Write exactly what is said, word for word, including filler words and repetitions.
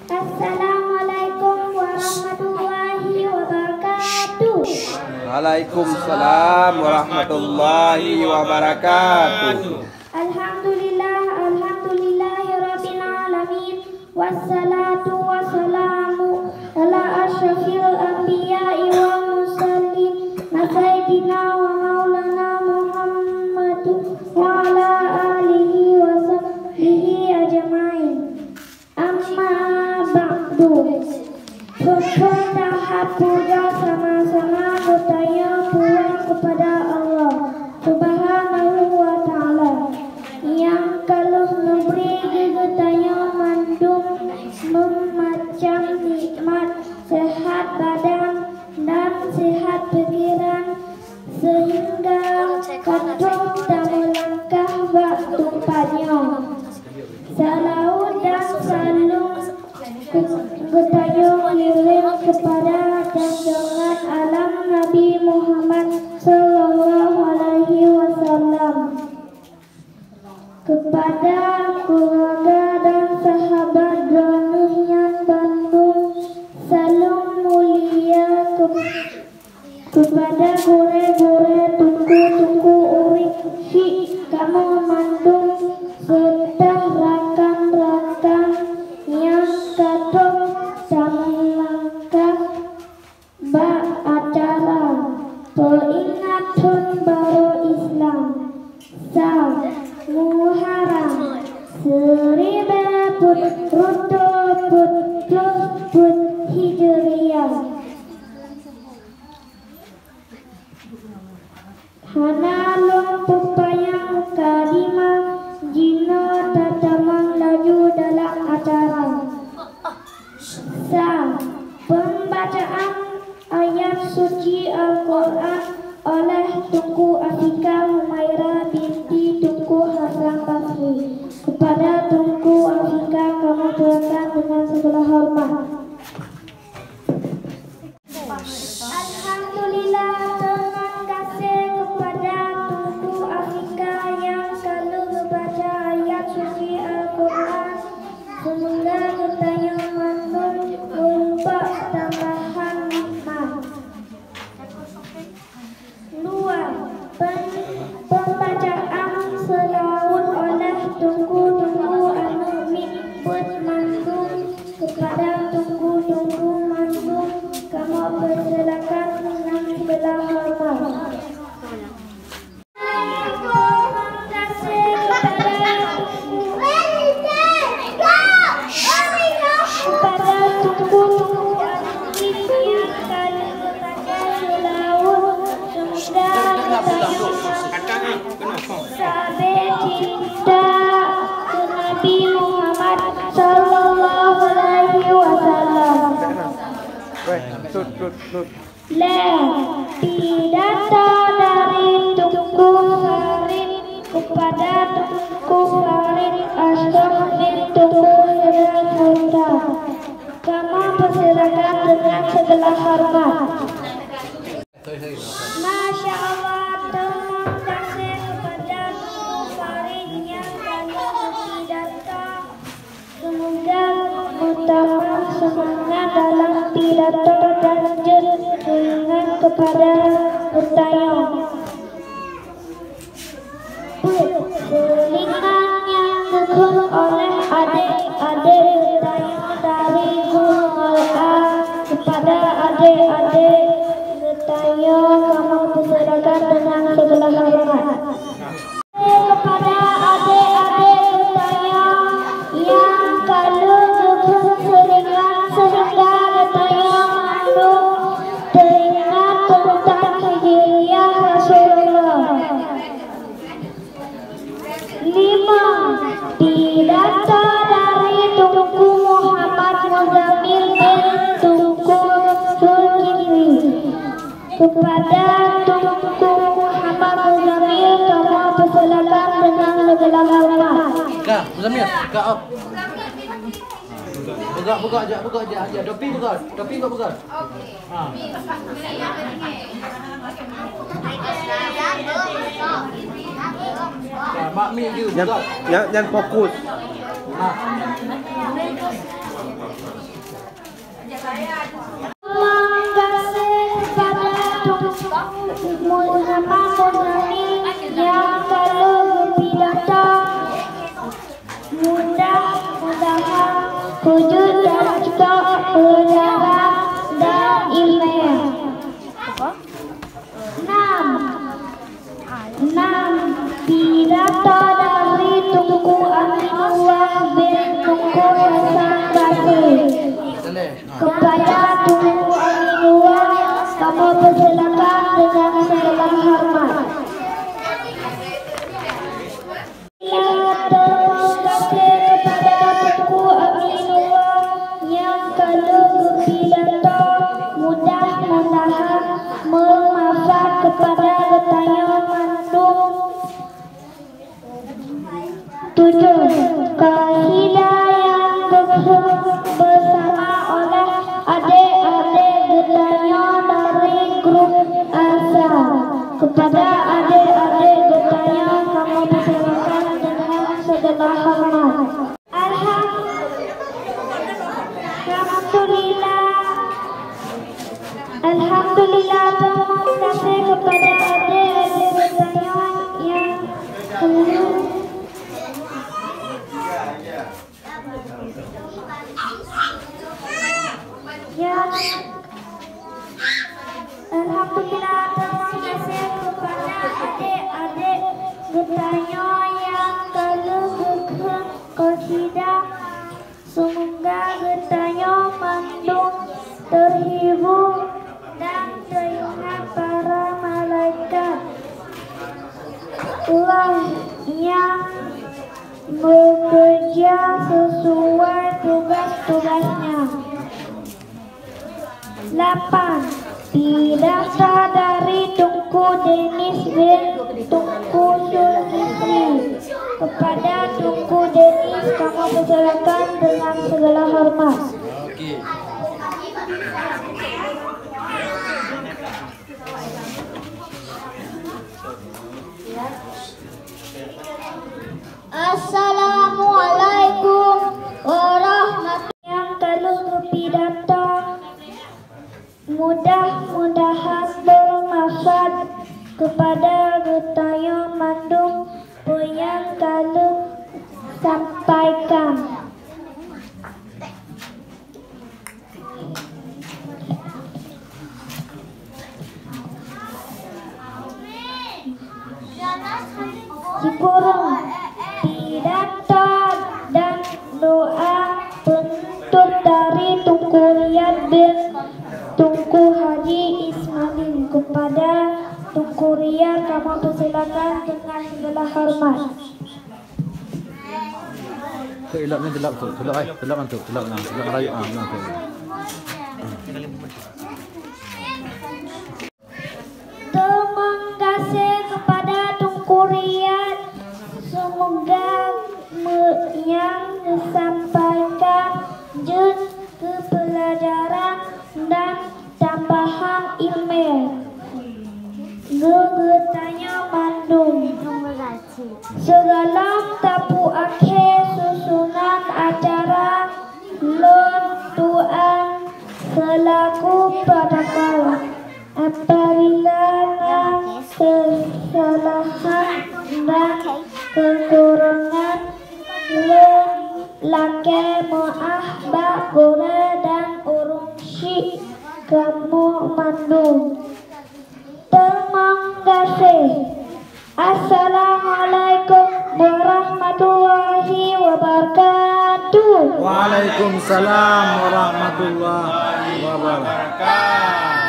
Assalamualaikum warahmatullahi wabarakatuh. Waalaikumsalam warahmatullahi wabarakatuh. Alhamdulillah, alhamdulillahi rabbil alamin. Wassalatu wassalamu ala asyrafil anbiya'i wal mursalin, sayyidina wa maulana Muhammadin wa ala alihi wa sahbihi ajmain. Amma ba'du. Syukur dan puja sama-sama geutanyoe pulang kepada Allah Subhanahu wa Ta'ala nyang ka lheueh neubri keu geutanyoe mandum meumacam nikmat, sehat badan dan sehat pikiran, sehingga ka trok tameulangkah bak teumpat nyoe. Seulaweuet dan saleuem geutanyoe kirém keupada junjungan alam Nabi Muhammad sallallahu alaihi wasallam, keupada keuluwarga dan sahabat droeneuh nyan bandum. Saleuem mulia keu- Keupada gurée-gurée, teungku-teungku, ureuëng syik kamoe mandum, seutah rakan-rakan nyang ka trok tameulangkah bak acara peuingat thon barô Islam, sa Muharram, siribée peuet reutôh peuet plôh peuet Hijriah. Hana lôn peupanyang mukadimah, jinoe tatamong laju dalam acara. Sa, pembacaan ayat suci Al-Quran oleh Teungku Afika Humaira binti Teungku Hasan Basri. Kepada Teungku Afika kami persilakan dengan segala hormat. Alhamdulillah, teurimong gaséh keupada Teungku Afika nyang ka lheueh geubaca ayat suci Al-Quran. Seumoga geutanyoe mandum meurumpok tambahan nikmat. Dua, pen-, pembacaan seulaweuet oleh teungku-teungku aneuk miet beuet mandum. Keupada teungku-teungku mandum, kamoe peusilakan dengan segala hormat. Kepada teungku-teungku aneuk miet nyang ka lheueh geubaca seulaweuet, semoga geutanyoe sabe cinta keu Nabi Muhammad sallallahu alaihi wasallam. Weh, tut, tut, tut. Lhèe, pidato dari Teungku Farid kepada Teungku Farid Ashraf bin Teungku Hira Sultan. Kamoe peusilakan dengan segala hormat. Masya Allah, teurimong gaséh keupada Teungku Farid nyang ka lheueh geupidato. Seumoga meutamah seumangat dalam pidato dan jeuet keuingat keupada geutanyoe. Peuet, seulingan nyang geukheun oleh adék-adék geutanyoe dari gurée A keupada adék-adék geutanyoe, kamoe peusilakan dengan segala hormat. Kepada adék-adék geutanyoe nyang ka lheueh geukheun seulingan seuhingga geutanyoe mandum teuingat teuntang hijriah Rasulullah. Lima, pidato dari Teungku Muhammad Muzamil bin Teungku Zulkifli. Keupada Teungku Muhammad Muzamil, kamoe peusilakan dengan segala hormat. Ka, Muzamil, ka, op. Peugah, peugah, jak, peugah, jak, jak. Topi peugah, topi peugah, peugah. Ha. Ya, mak mi je, peugah. Nyan, nyan, nyan fokus. Ha. Kujeuet dan stok pelajaran dan ilmu. Enam. Enam. Pidato dari Teungku Aminullah bin Teungku Hasan Basri. Kepada Teungku Aminullah, kamoe persilakan dengan segala hormat. Terima kasih kepada Teungku Aminullah nyang ka lheueh geupidato, mudah-mudahan meumanfaat kepada geutanyoe mandum. Tujuh, qasidah nyang geukheun beusama oleh adék-adék geutanyoe dari grup Azhar. Kepada adék-adék geutanyoe kamoe persilakan dengan segala hormat. Alham-, Alhamdulillah. Alhamdulillah, terima kasih kepada adék-adék geutanyoe nyang telah. Ya. Alhamdulillah, terima kasih kepada adék-adék geutanyoe nyang ka lheueh geukheun qasidah. Semoga geutanyoe mandum terhibur dan teuingat para malaikat Allah nyang bekerja sesuai tugas-tugasnya. Lapan. Pidato dari Teungku Denis bin Teungku Zulkifli. Kepada Teungku Denis, kamoe persilakan dengan segala hormat. Assalamualaikum warahmatullahi. Nyang ka lheueh geupidato, mudah-mudahan bermanfaat kepada geutanyoe mandum peue nyang ka lheueh sampaikan. Sikureueng pidato dan doa penutup dari Teungku Riyad bin Teungku Haji Ismail. Kepada Teungku Riyad, kamoe persilakan dengan segala hormat. Tu ilok ni, ilok tu, ilok ai, ilok ngan tu, ilok ngan, ilok rayu ah, ngan tu. Terima kasih kepada Teungku Riyad. Semoga me-, nyang disampaikan jeuet keu pelajaran dan tambahan ilmu keu geutanyoe mandum. Sigohlom tapeuakhé susunan acara lôn tuan seulaku protokol. Apabila na keusalahan dan keukurangan, lôn lakée meuáh bak gurée dan ureuëng syiek kamoe mandum. Terima kasih. Assalamualaikum warahmatullahi wabarakatuh. Waalaikumsalam warahmatullahi wabarakatuh.